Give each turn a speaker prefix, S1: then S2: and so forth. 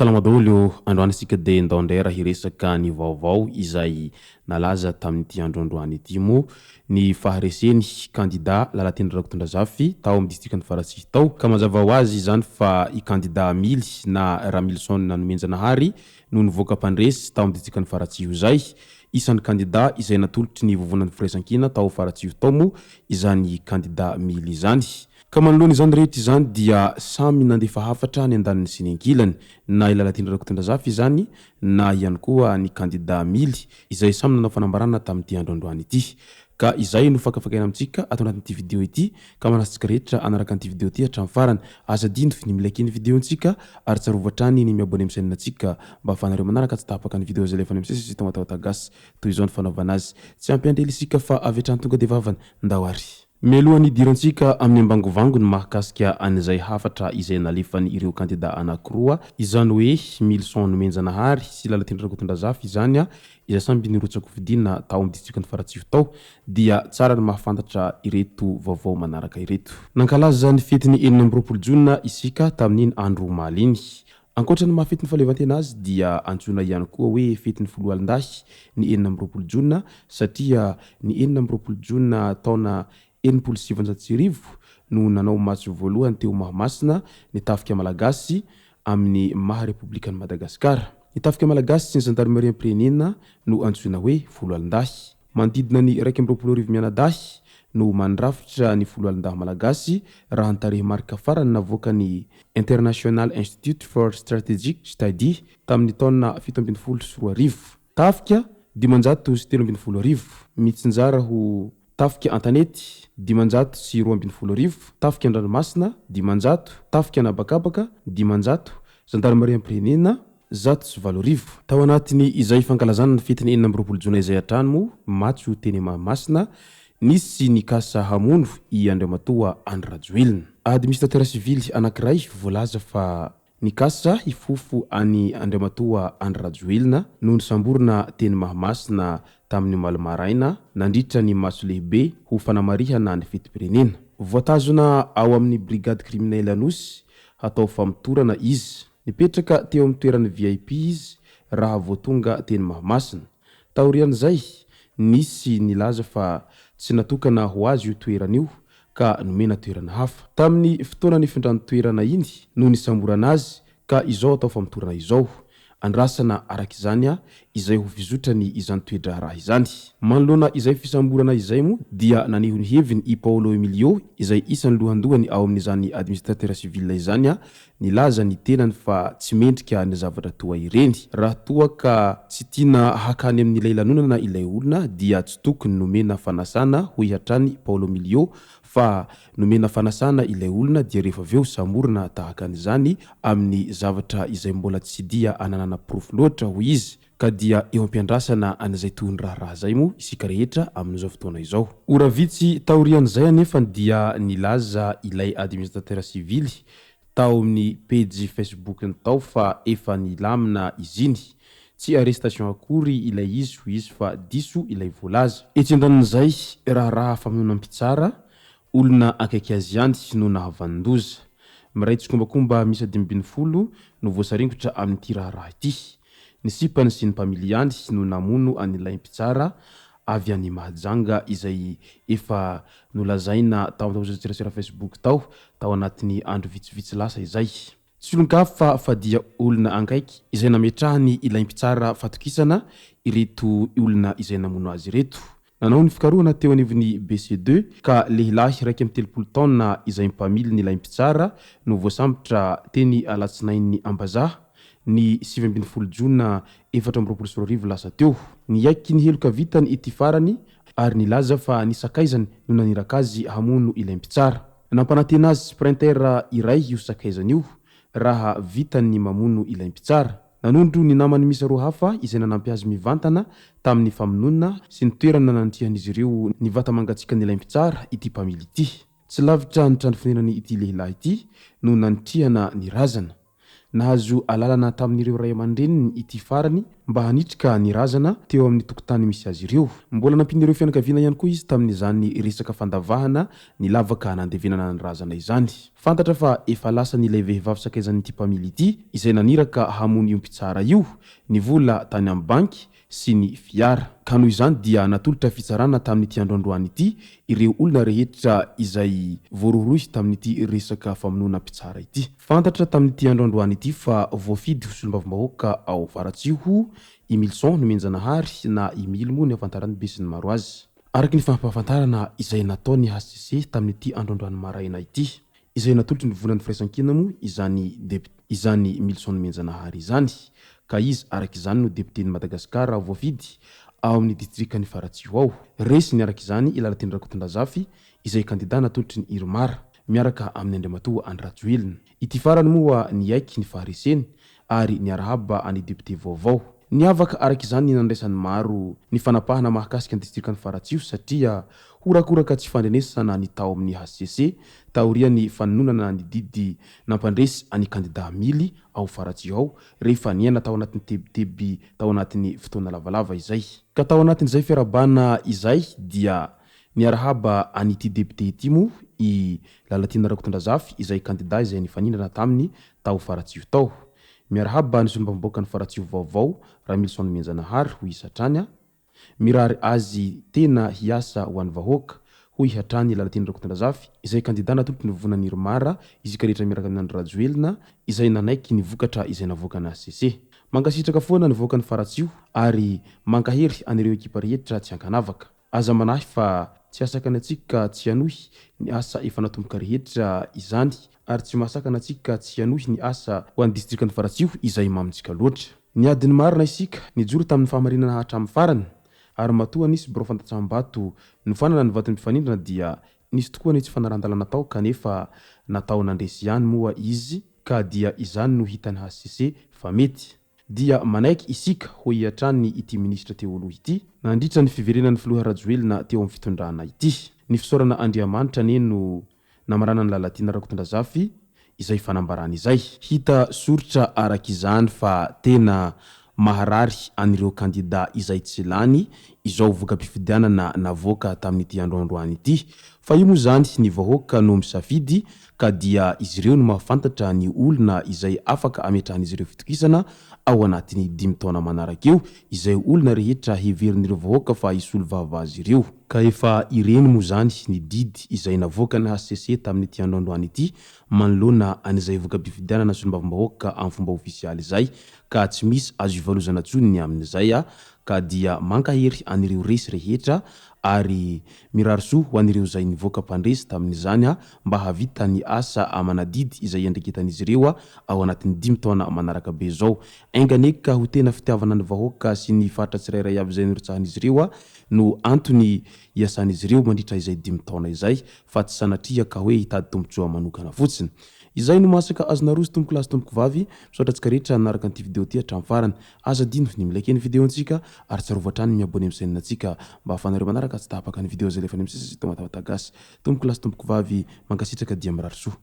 S1: Salama daholo ô! Androany isika dia ndao indray raha hiresaka ny vaovao izay nalaza tamin'ity andro androany ity moa ny fahareseny kandida Lalatiana Rakotondrazafy tao amin'ny distrikan'i Faratsihy tao ka mazava ho azy izany fa i kandida Mily na Ramilison Nomenjanahary no nivoaka mpandresy tao amin'ny distrikan'i Faratsiho izay isan'ny kandida izay natolotry ny vovonan'ny firaisankina tao Faratsiho tao moa izany kandida Mily izany. Ka manoloana izany rehetra izany dia samy nandefa hafatra ny andaniny sy ny ankilany, na i Lalatiana Rakotondrazafy izany na ihany koa ny kandida Mily izay samy nanao fanambarana tamin'ity andro androany ity. Ka izay no fakafakaina amintsika ato anatin'ity video ity ka manasa antsika rehetra hanaraka an'ity video ity hatramin'ny farany. Aza adino ny mi-like ny video-ntsika ary tsarovy hatrany ny mi-abonner amin'ny chaîne-ntsika mba ahafahanareo manaraka tsy tapaka ny video izay alefanay misesy sy tonga gasy toy izao ny fanaovana azy. Tsy ampy andrely isika fa avy hatrany tonga dia vavany. Ndao ary. Mialohan'ny hidirantsika amin'ny ambangovangony mahakasika an'izay hafatra izay nalefan'ireo kandida anankiroa, izany hoe Milson Nomenjanahary sy Lalatiana Rakotondrazafy izany, izay samby nirotsa-kofidina tao amin'ny distrikan'i Faratsiho tao, dia tsara ny mahafantatra ireto vaovao manaraka ireto. Nankalaza ny fetin'ny 26 jona isika tamin'iny andro omaly iny. Ankoatra ny maha fetin'ny fahaleovantena azy dia antsoina ihany koa hoe fetin'ny foloalindahy ny 26 jona satria ny 26 jona taona 1960 no nanao matso voalohany teo Mahamasina ny tafika malagasy amin'ny maha Repoblikan'i Madagasikara. Ny tafika malagasy sy ny zandarimariam-pirenena no antsoina hoe foloalindahy. Manodidina ny 221 mianadahy no mandrafitra ny foloalindahy malagasy raha ny tarehimarika farany navoakan'ny International Institute for Strategic Studies tamin'ny taona 2017. Tafika, 1513, mitsinjara ho Tafika an-tanety, 512, Tafika an-dranomasina, 500, Tafika an'habakabaka, 500, Zandarimariam-pirenena, 81. Tao anatin'ny izay fankalazana ny fetin'ny 26 jona izay hatrany moa, matso teny Mahamasina, nisy nikasa hamono i Andriamatoa Andry Rajoelina. Administrateur sivily anankiray voalaza fa nikasa hifofo an'i Andriamatoa Andry Rajoelina no nosamborina teny Mahamasina tamin'ny omaly maraina nandritra ny matso lehibe ho fanamarihana ny fetim-pirenena. Voatazona ao amin'ny Brigade criminelle Anosy hatao famotorana izy. Nipetraka teo amin'ny toeran'ny VIP izy raha vao tonga teny Mahamasina. Taorian'izay, nisy nilaza fa tsy natokana ho azy io toerana io ka nomena toerana hafa. Tamin'ny fotoana nifindrany toerana iny no nisamborana azy ka izao atao famotorana izao. Andrasana araka izany izay ho fizotrany izany toe-draharaha izany. Manoloana izay fisamborana izay moa dia naneho ny heviny i Paolo Emilio izay isan'ny lohandohany ao amin'izany administrateur civil izany Nilaza ny tenany fa tsy mendrika ny zavatra toa ireny. Raha toa ka tsy tiana hakany amin'ilay lanonana ilay olona dia tsy tokony nomena fanasana hoy hatrany Paolo Milio fa nomena fanasana ilay olona dia rehefa avy eo samborina tahaka an'izany amin'ny zavatra izay mbola tsy dia ananana porofo loatra hoy izy Ka dia eo am-piandrasana an'izay tohin'ny raharaha izay moa isika rehetra amin'izao fotoana izao. Ora vitsy taorian'izay anefa dia nilaza ilay administrateur sivily tao amin'ny pejy Facebook-ny tao fa efa nilamina izy iny. Tsy arrestation akory ilay izy hoy izy fa diso ilay voalaza. Etsy andanin'izay, raharaha famonoana mpitsara, olona akaiky azy ihany no nahavanon-doza. Miray tsikombakomba miisa 15 no voasaringotra amin'ity raharaha ity. Ny sipany sy ny mpamily ihany no namono an'ilay mpitsara avy any Mahajanga izay efa nolazaina tao amin'ny tambazotran-tserasera Facebook tao, tao anatin'ny andro vitsivitsy lasa izay. Tsy olon-kafa fa dia olona ankaiky izay nametrahany ilay mpitsara fatokisana ireto olona izay namono azy ireto. Nanao ny fikarohana teo anivon'ny BC deux ka lehilahy 31 taona izay mpamily ny laim-pitsara no voasambotra teny Alatsinainy Ambazaha, ny 19 jona 2024 lasa teo. Niaiky ny heloka vitany ity farany ary nilaza fa ny sakaizany no naniraka azy hamono ilay mpitsara. Nampanantena azy sprinter iray io sakaizany io raha vitany ny mamono ilay mpitsara. Nanondro ny namany miisa roa hafa izay nanampy azy mivantana tamin'ny famonoana sy ny toerana nanitrihan'izy ireo ny vata-mangatsiakan'ilay mpitsara ity mpamily ity. Tsy lavitra ny trano fonenany ity lehilahy ity no nanitrihana ny razana. Nahazo alalana tamin'ireo ray aman-dreniny ity farany mba hanitrika ny razana teo amin'ny tokotany misy azy ireo. Mbola nampian'ireo fianakaviana ihany koa izy tamin'izany resaka fandavahana ny lavaka nandevenana ny razana izany. Fantatra fa efa lasan'ilay vehivavy sakaizan'ity mpamily ity, izay naniraka hamono io mpitsara io, ny vola tany amin'ny banky sy ny fiara. Ka noho izany dia natolotra fitsarana tamin'ity andro androany ity ireo olona rehetra izay voarohirohy tamin'ity resaka famonoana mpitsara ity. Fantatra tamin'ity andro androany ity fa voafidy ho solombavambahoaka ao Faratsiho i Milson Nomenjanahary na i Mily moa ny ahafantaran'ny besinimaro azy. Araka ny fampahafantarana izay nataon'ny hcc tamin'ity andro androany maraina ity, izay natolotry ny volan'ny Firaisankina moa izany depiote izany Milson Nomenjanahary izany, ka izy araka izany no depioten'i Madagasikara voafidy ao amin'ny distrikan'i Faratsiho ao. Resiny araka izany i Lalatiana Rakotondrazafy izay kandida natolotry ny Irmar, miaraka amin'i Andriamatoa Andry Rajoelina. Ity farany moa niaiky ny fahareseny ary niarahaba an'i depiote vaovao. Niavaka araka izany ny nandraisan'ny maro ny fanapahana mahakasika ny distrikan'i Faratsiho satria horakoraka tsy fandrenesana ny tao amin'ny hcc taorian'ny fanononana ny didy nampandresy an'i kandida Mily ao Faratsiho ao rehefa niaina tao anatin'ny tebiteby tao anatin'ny fotoana lavalava izay. Ka tao anatin'izay fiarahabana izay dia Niarahaba an'ity depiote ity moa i Lalatiana Rakotondrazafy izay kandida izay nifaninana taminy tao Faratsiho tao. Miarahaba ny solombavambahoakan'i Faratsiho vaovao Ramilison Nomenjanahary hoy izy hatrany a. Mirary azy tena hiasa ho an'ny vahoaka hoy hatrany Lalatiana Rakotondrazafy izay kandida natolotry ny vovonan'ny Irmar isika rehetra miaraka amin'i Andry Rajoelina izay nanaiky ny vokatra izay navoakan'ny hcc. Mankasitraka foana ny vahoakan'i Faratsiho ary mankahery an'ireo ekipa rehetra tsy ankanavaka. Aza manahy fa tsy hahasakana antsika tsy hanohy ny asa efa natomboka rehetra izany ary tsy mahasakana antsika tsy hanohy ny asa ho an'ny distrikan'i Faratsiho izay mamintsika loatra. Niady ny marina isika, nijoro tamin'ny fahamarinana hatramin'ny farany ary matoa nisy birao fandatsaham-bato nofanana ny vaton'ny mpifaninana dia nisy tokoa ny tsy fanarahan-dalàna tao kanefa natao nandresy ihany moa izy ka dia izany no hitan'ny hcc fa mety. Dia manaiky isika, hoy hatrany ity minisitra teo aloha ity, nandritra ny fiverenan'ny filoha Rajoelina teo amin'ny fitondrana ity. Ny fisaorana Andriamanitra anie no namaranan'i Lalatiana Rakotondrazafy izay fanambarana izay. Hita soritra araka izany fa tena maharary an'ireo kandida izay tsy lany izao voka-pifidianana navoaka tamin'ity andro androany ity. Fa io moa izany ny vahoaka no misafidy ka dia izy ireo no mahafantatra ny olona izay afaka ametrahan'izy ireo fitokisana ao anatin'ny dimy taona manaraka eo, izay olona rehetra heverin'ireo vahoaka fa hisolo vava azy ireo. Ka efa ireny moa izany ny didy izay navoakan'ny hcc tamin'ity andro androany ity manoloana an'izay voka-pifidianana solombavambahoaka amin'ny fomba ofisialy izay ka tsy misy azo ivalozana intsony ny amin'izay ka dia mankahery an'ireo resy rehetra ary mirary soa ho an'ireo izay nivoaka mpandresy tamin'izany mba hahavita ny asa aman'adidy izay iandraiketan'izy ireo ao anatin'ny dimy taona manaraka be izao. Enga anie ka ho tena fitiavana ny vahoaka sy ny faritra tsirairay avy izay norotsahan'izy ireo no antony iasan'izy ireo mandritra izay dimy taona izay fa tsy sanatria ka hoe hitady tombontsoa manokana fotsiny. Izay no masaka azonareo sy tompoko lahy sy tompoko vavy, misaotra antsika rehetra nanaraka an'ity video ity hatramin'ny farany. Aza adino ny mi-like ny video-ntsika ary tsarovy hatrany ny mi-abonner amin'ny chaîne-ntsika mba ahafahanareo manaraka tsy tapaka ny video izay alefan'ny MCC sy Tomatavata Gasy. Tompoko lahy sy tompoko vavy, mankasitraka dia mirary soa.